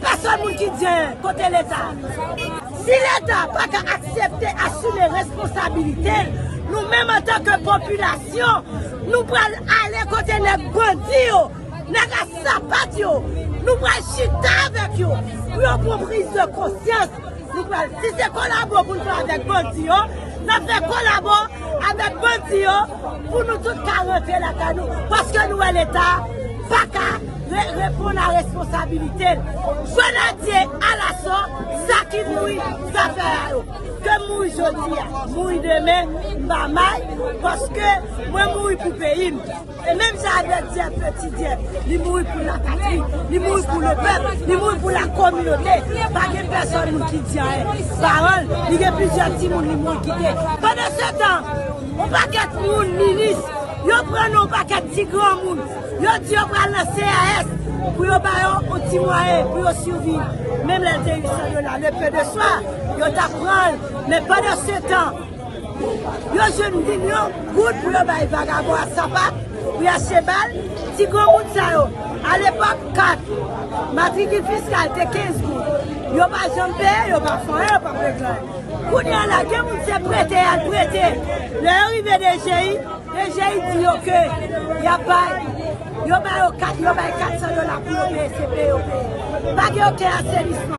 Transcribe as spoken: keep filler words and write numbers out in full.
Pa sèl moun ki di anyen, kote Leta? Si Leta pa ka aksepte asime responsabilite l, nou menm antanke popilasyon, nou pral ale kote nèg bandi yo, nèg a sapat yo, nou pral chita avèk yo pou yo pran priz de konsyans. Nou pral, si se kolabo pou n fè avèk bandi yo, n ap fè kolabo avèk bandi yo pou nou tout ka rantre lakay nou. Paske nou wè Leta pa ka re- reponn a responsabilite l. Grenadye alaso, sa ki mouri, zafè a yo. Ke m mouri jodi a, mouri demen, m pa may, paske mwen mouri pou peyi m. E menm jan avèk Dyèf, Peti Dyèf, li mouri pou lapatri, li mouri pou lepèp, li mouri pou lakominote. Pa gen pèsòn moun ki di anyen. Paran l, li gen plizyè timoun li mouri kite. Pandansetan, yon pakèt moun, minis, yo pran nan yon pakèt ti granmoun. Yo di yo pral nan C A S pou yo ba yo yon ti mwayen pou yo siviv. Menm lè l te uit san dola, le peu de swa, yo t ap pran l. Men pandansetan, yo jwenn milyon goud pou yo bay vagabon a sapat, pou y achte bal. Ti granmoun sa yo, alepòk, kat, matrikil fiskal te kenz goud. Yo pa janm peye, yo pa fè anyen, yo pa regle anyen. Kounye a la, gen moun se prete y al prete. Lè yo rive D G I, D G I di yo ke y ap bay, yo ba yo kat, yo bay kat san dola pou yo peye, se peye yo peye. Pa gen okenn asenisman.